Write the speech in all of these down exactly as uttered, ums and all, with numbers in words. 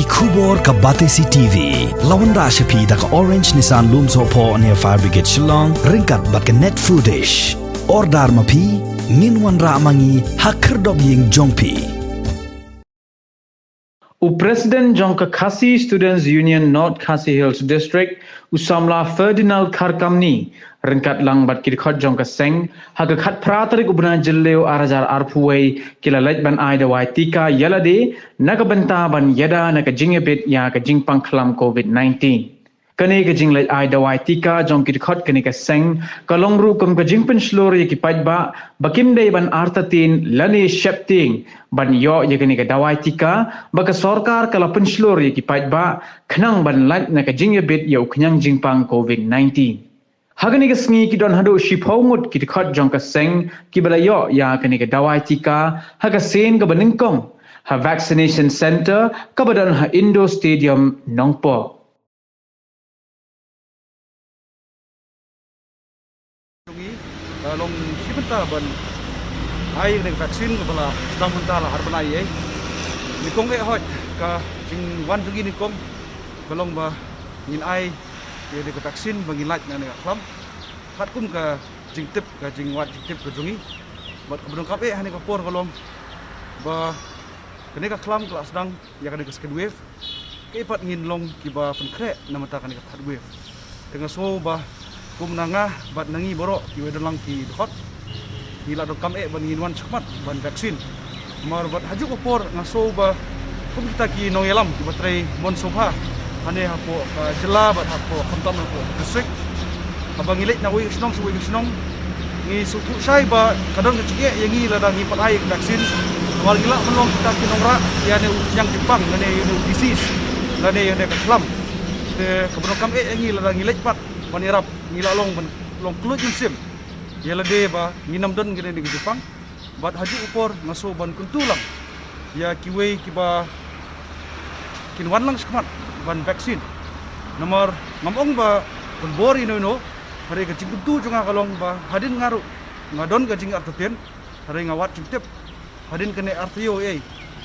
Khubor ka Batesi T V. La wanrah sha phi da ka Orange Nissan Lumsohphoh near Fire Brigade Shillong, ryngkat bad ka Net Foodish. Order ma phi, ngin wanrah ma ngi ha khyrdop ïing jong phi. U President jong ka Khasi Students Union North Khasi Hills District, u samla Ferdinand Kharkamni, ryngkat lang bad ki dkhot jong ka seng, ha ka khatphra tarik u bnai Jylliew ar hajar arphew wei, ki la leit ban ai dawai tika ïa lade, na ka bynta ban ïada na ka jingïabit ïa ka jingpang khlam covid nineteen. Kane ka jingleit ai dawai tika jong ki dkhot kane ka seng, ka long ruh kum ka jingpynshlur ïa ki paidbah, ba kim dei ban artatien lane sheptieng, ban ïoh ïa kane ka dawai tika, ba ka sorkar ka la pynshlur ïa ki paidbah, khnang ban lait na ka jingïabit ïa u khñiang jingpang covid nineteen. Ha kane ka sngi ki don haduh shiphew ngut ki dkhot jong ka seng, kiba la ïoh ïa kane ka dawai tika, ha ka sien kaba nyngkong, ha vaccination center, kaba don ha Indoor Stadium, Nongpoh. Jong ngi, ka long shi bynta ban ai ïa ka vaccine kaba la sdang mynta la ar bnai ïa. Nyngkong eh hoi, ka jingwan jong ngi nyngkong, ka long ba ngin ai ïa ka vaccine ba ngin lait na kane ka khlam. Katkum ka jingtip, ka jingwad jingtip ka jong ngi. Bad kaba donkam eh ha kane ka por ka long ba kane ka khlam ka la sdang ïa kane ka second wave. Kaei pat ngin long kiba pynkhreh na bynta kane ka third wave. Te nga sngew ba kum na nga bad na ngi baroh kiba don lang ki dkhot, ngi la donkam eh ban ngin wan shakhmat ban vaccine. Namar bad ha kajuh ka por nga sngew ba kum kita ki nongïalam kiba trei mon sngewbha, hane hapoh ka jylla bad hapoh khamtam hapoh district, haba ngi leit na wei ka shnong sha wei ka shnong, ngi sngewthuh shai ba ka don ka jingeh ïa ngi lada ngi pat ai ka vaccine. Namar ngi lah ban long kita ki nongrah ïa une u khñiang jingpang lane ïa une u disease lane ïa une ka khlam. Te kaba donkam eh ïa ngi lada ngi leit pat ban ïarap, ngi lah long ban long kylluid mynsiem ïa lade ba ngin ym don kane ka jingpang. Bad ha kajuh ka por nga sngew ban kyntu lang ïa kiwei kiba kin wan lang shakhmat ban vaccine. Namar ngam ong ba pynbor ïano ïano, hynrei ka jingkyntu jong nga ka long ba hadien nga ruh nga don ka jingartatien, hynrei nga wad jingtip. Hadien kane ar taïew ei,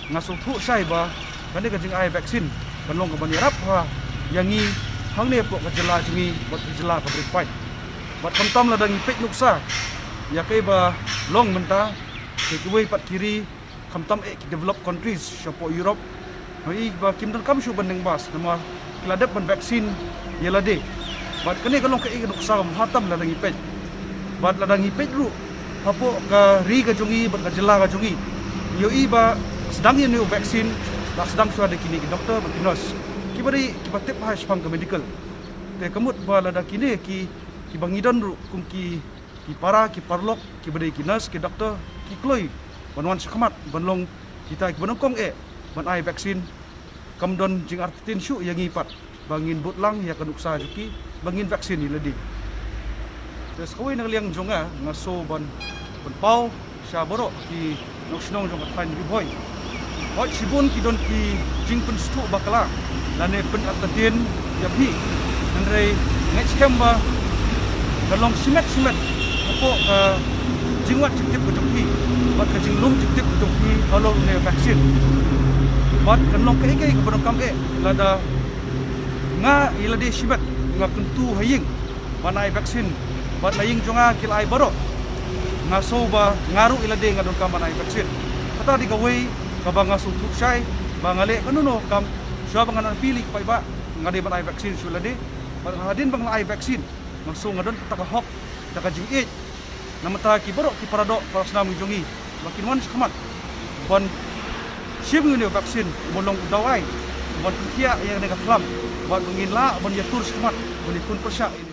nga sngewthuh shai ba kane ka jingai vaccine kan long kaban ïarap bha ïa ngi hangne hapoh ka jylla jong ngi bad ka jylla kaba ri paid. Bad khamtam lada ngi peit nuksa ïa kaei ba long mynta, te kiwei pat ki ri, khamtam eh ki developed countries shapoh Europe, nga i ba kim donkam shuh ban deng bas namar ki la dep ban vaccine ïa lade. Bad kane ka long kaei ka nuksa kaba bha tam lada ngi peit. Bad lada ngi peit ruh hapoh ka ri ka jong ngi bad ka jylla ka jong ngi, ïohi ba sdang ïa une u vaccine la sdang shuwa da kine ki doktor bad ki nurse kiba dei kiba tip bha shaphang ka medical. Te ka mut ba lada kine ki, kiba ngi don ruh kum ki, ki para ki paralok kiba dei ki nurse ki doktor ki kloi ban wan shakhmat ban long kita kiba nyngkong eh ban ai vaccine, kam don jingartatien shuh ïa ngi pat ba ngin bud lang ïa ka nuksa jong ki ba ngin vaccine ïa lade. Te sa kawei na ka liang jong nga, nga sngew ban, ban pynpaw sha baroh ki nongshong shnong jong ka thaiñ Ri Bhoi. Hooid, shibun ki don ki jingpynsngewthuh bakla lane pynartatien ïa phi. Hynrei ngeit skhem ba ka long shimet shimet hapoh ka jingwad jingtip ka jong phi bad ka jinglum jingtip ka jong phi halor une u vaccine. Bad kan long kaei kaei kaba donkam eh lada nga ïa lade shimet nga kyntu ha ïing ban ai vaccine bad na ïing jong nga ki la ai baroh, nga sngew ba nga ruh ïa lade nga donkam ban ai vaccine. Kata dei kawei kaba nga sngewthuh shai ba nga leh kano kano kam shuwa ba ngan appeal ïa ki paidbah, nga dei ban ai vaccine shuh ïa lade. Bad hadien ba nga la ai vaccine nga sngew nga don kata ka hok, kata ka jingïeit na bynta ki baroh ki paradoh parasnam jong ngi ba kin wan shakhmat ban shim ïa une u vaccine ban long u dawai ban pynkhiah ïa kane ka khlam bad ba ngin lah ban ïatur shakhmat ban ïakhun pyrshah ïa